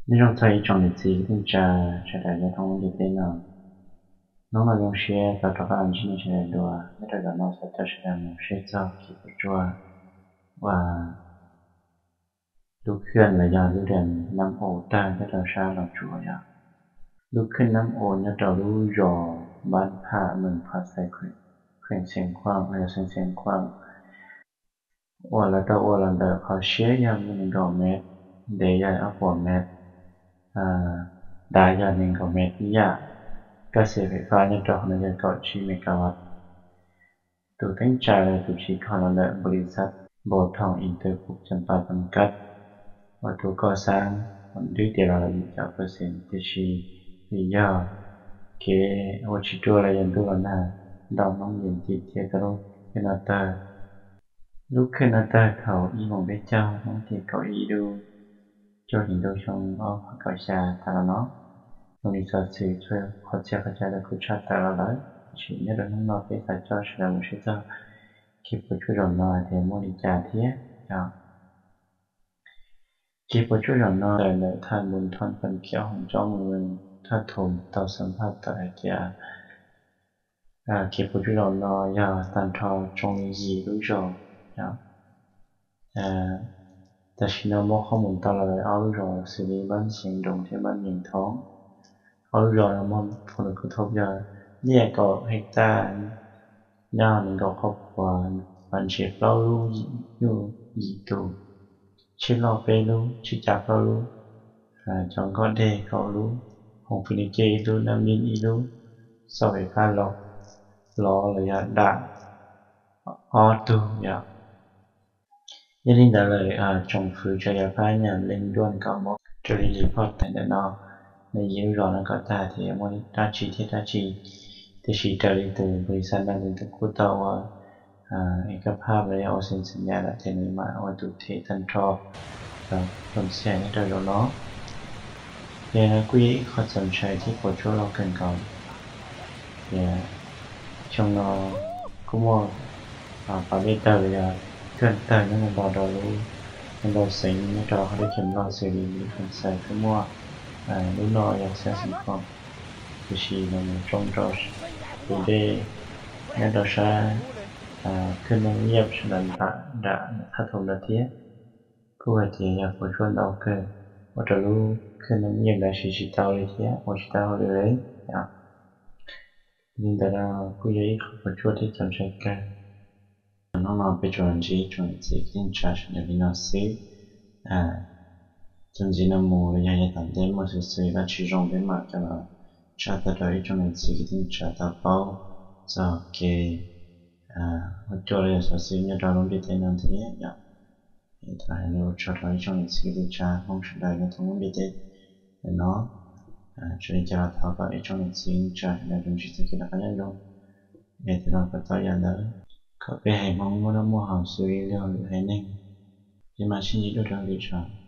Nyob zoo txog ib tsoom niam txiv kwv tij neej tsa sawv daws nyob thoob lub ntiaj teb no. Hnub no zoo siab tau rov qab los ntsib nej sawv daws dua. Nyob rau zaum no xav coj sawv daws mus saib txog kev puas tsuaj uas lub khwj los yog lub dam Nab Os tawg nyob rau sab Los Tsuas yog lub khwj Nab Os nyob rau lub zos Npab Pham, mees Pham Xais, kheem Xeev Khuam los yog xeev Xeev Khuam, uas lawv tau ua los ntawm qhov siab yog muaj nees nkaum mev, ntev yog ob puas mev, dav yog nees nkaum mev ib yam. Kab xiam fais fab nyob rau hauv no yog kaum tsib megawatt. Tus teeb tsa los yog tus tsim kho los ntawm npau li xab Npau Thoo Integrous Champa Tam Kab, uas tus koj xaab dwb tias los lawm yim caum pawj xees, tiam sis vim yog kev ua tsis ruaj los yog ntuj los nag, nto Hmoob yees tim thiab tau lub khwj no tawg. Lub khwj no tawg thaum ib moos peb caug Hmoob tim kaum ib lub cuaj hlis ntuj xyoo ob phav kaum xya tas los no. Zoo li xov xwm txhua qhov txhia qhov chaw tau kuj tshaj tawm los lawm, tiam sis nyob rau hnub no peb xav coj sawv daws mus saib txog kev puas tsuaj zaum no hais tias muaj li cas thiab. Kev puas tsuaj zaum no tawm ntawm thaj Npun Thoj Pam Khiav Hoom Coob mus thaj Thum tau xam phaj tawm hais tias kev puas tsuaj zaum no yog tag nrho tsoo li yim lub zos. Tam sim no muaj qhov mus tau los lawm ob lub zos xws li Npab Xeev Doos thiab Npab Yees Thoob. Ob lub zos no muaj phoom lus kuj thoob yog liaj kaum hej taj, nyob nees nkaum qhov puas, Vaj Ntse plaub lub, Yim Nyuj yim tus, Tsheb Loj peb lub, Tsheb Ca plaub lub, Cov Nkoj Dej kaum lub, Hoom Fis Lis Ceg ib lub, Nab Vij ib lub, Xoj Fais Fab Lov los yog dam ob tug yom. Yog li ntawd lawm tsoom fwv tsav yam phab nyam leej ntuaj kaum mob raws li lwm phau tawm ntawm no, nws yim lub zos no kom tag tias muaj dab tsi thiab dab tsi. Tiam sis raws li tus npau li xab no nws kuj tau ua es kab phaj los yog ua xeev xeev yam lawm ces nws mam ua tus them tag nrho rau txhia nyob rau zaum no. Ces no kuj yog ib qho txaus ntshai thiab puas tsuaj loj kawg nkaus. Ces xyoo no kuj muaj pas dej tawg los yog khwj tawg nyob ntau ntau rau lub, ntau xeev nyob rau hauv teb chaws Nplog xws li Lis Phoos Xais kuj muaj, lub no yog xeev Xeev Khuam, tiam sis nws mus tsoo rau tus dej nyob rau sab khwj Naj Nyiaj sab nram, nram thaj Thum ntawd thiab. Kuj hais tias yog puas tsuaj ntau kawg, ua rau lub khwj Naj Nyiaj ntawd siv tsis tau li thiab ua tsis tau hauj lwm li. Li ntawd no kuj yog ib qho puas tsuaj thiab txaus ntshai kawg. Hnub no peb tsuas los ntsib tsoom niam txiv kwv tij neej tsa sawv daws li no xwb. Txuas ntxiv no mus los yog yav tom ntej muaj xov xwm dab tsi zoo peb mam coj los tshaj tawm rau ib tsoom niam txiv kwv tij neej tsa tau paub txog kev ua cuaj los yog xov xwm nyob rau lub ntiaj teb no thiab yom. Thov hais ua tsaug rau ib tsoom niam txiv kwv tij neej tsa Hmoob sawv daws nyob thoob lub ntiaj teb ntawm no. Tsuas li cas los thov kom ib tsoom niam txiv neej tsa sawv daws rau ntsib txoj kev noj qab nyob zoo. Es thaum no kom tau yam ntawd, kom peb haiv Hmoob muaj noj muaj haus xws li luag lwm haiv neeg. Peb mam sib ntsib dua rau lwm zaus.